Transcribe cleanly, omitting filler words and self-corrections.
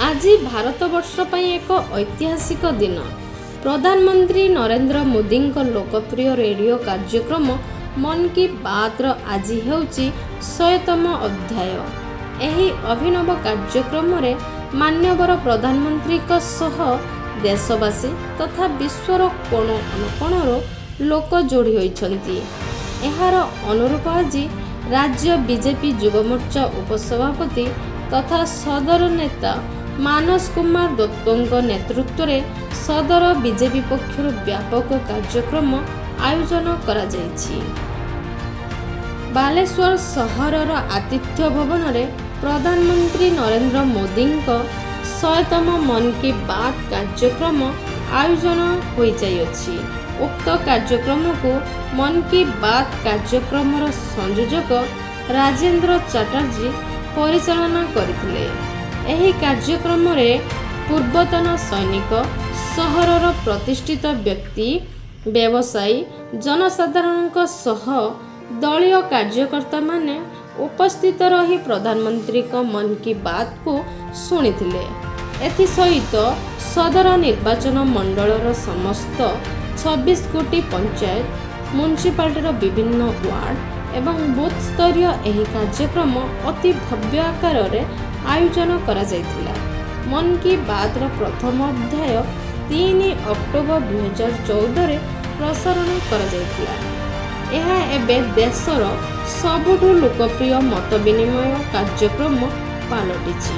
ଆଜି ଭାରତବର୍ଷ ପାଇଁ ଏକ ଐତିହାସିକ ଦିନ। ପ୍ରଧାନମନ୍ତ୍ରୀ ନରେନ୍ଦ୍ର ମୋଦିଙ୍କ ଲୋକପ୍ରିୟ ରେଡିଓ କାର୍ଯ୍ୟକ୍ରମ ମନ୍ କି ବାତ୍ର ଆଜି ହେଉଛି 100ତମ ଅଧ୍ୟାୟ। ଏହି ଅଭିନବ କାର୍ଯ୍ୟକ୍ରମରେ ମାନ୍ୟବର ପ୍ରଧାନମନ୍ତ୍ରୀଙ୍କ ସହ ଦେଶବାସୀ ତଥା ବିଶ୍ୱର କୋଣ ଅନୁକୋଣରୁ ଲୋକ ଯୋଡ଼ି ହୋଇଛନ୍ତି। ଏହାର ଅନୁରୂପ ଆଜି ରାଜ୍ୟ ବିଜେପି ଯୁବମୋର୍ଚ୍ଚା ଉପସଭାପତି ତଥା ସଦର ନେତା ମାନସ କୁମାର ଦତ୍ତଙ୍କ ନେତୃତ୍ୱରେ ସଦର ବିଜେପି ପକ୍ଷରୁ ବ୍ୟାପକ କାର୍ଯ୍ୟକ୍ରମ ଆୟୋଜନ କରାଯାଇଛି। ବାଲେଶ୍ୱର ସହରର ଆତିଥ୍ୟ ଭବନରେ ପ୍ରଧାନମନ୍ତ୍ରୀ ନରେନ୍ଦ୍ର ମୋଦିଙ୍କ 100ତମ ମନ୍ କି ବାତ୍ କାର୍ଯ୍ୟକ୍ରମ ଆୟୋଜନ ହୋଇଯାଇଅଛି। ଉକ୍ତ କାର୍ଯ୍ୟକ୍ରମକୁ ମନ୍ କି ବାତ୍ କାର୍ଯ୍ୟକ୍ରମର ସଂଯୋଜକ ରାଜେନ୍ଦ୍ର ଚାଟାର୍ଜୀ ପରିଚାଳନା କରିଥିଲେ। ଏହି କାର୍ଯ୍ୟକ୍ରମରେ ପୂର୍ବତନ ସୈନିକ, ସହରର ପ୍ରତିଷ୍ଠିତ ବ୍ୟକ୍ତି, ବ୍ୟବସାୟୀ, ଜନସାଧାରଣଙ୍କ ସହ ଦଳୀୟ କାର୍ଯ୍ୟକର୍ତ୍ତାମାନେ ଉପସ୍ଥିତ ରହି ପ୍ରଧାନମନ୍ତ୍ରୀଙ୍କ ମନ୍ କି ବାତ୍କୁ ଶୁଣିଥିଲେ। ଏଥିସହିତ ସଦର ନିର୍ବାଚନ ମଣ୍ଡଳର ସମସ୍ତ 26 ଗୋଟି ପଞ୍ଚାୟତ, ମ୍ୟୁନିସିପାଲିଟିର ବିଭିନ୍ନ ୱାର୍ଡ ଏବଂ ବୁଥ୍ ସ୍ତରୀୟ ଏହି କାର୍ଯ୍ୟକ୍ରମ ଅତି ଭବ୍ୟ ଆକାରରେ ଆୟୋଜନ କରାଯାଇଥିଲା। ମନ୍ କି ବାତ୍ର ପ୍ରଥମ ଅଧ୍ୟାୟ 3 ଅକ୍ଟୋବର 2014ରେ ପ୍ରସାରଣ କରାଯାଇଥିଲା। ଏହା ଏବେ ଦେଶର ସବୁଠୁ ଲୋକପ୍ରିୟ ମତ ବିନିମୟ କାର୍ଯ୍ୟକ୍ରମ ପାଲଟିଛି।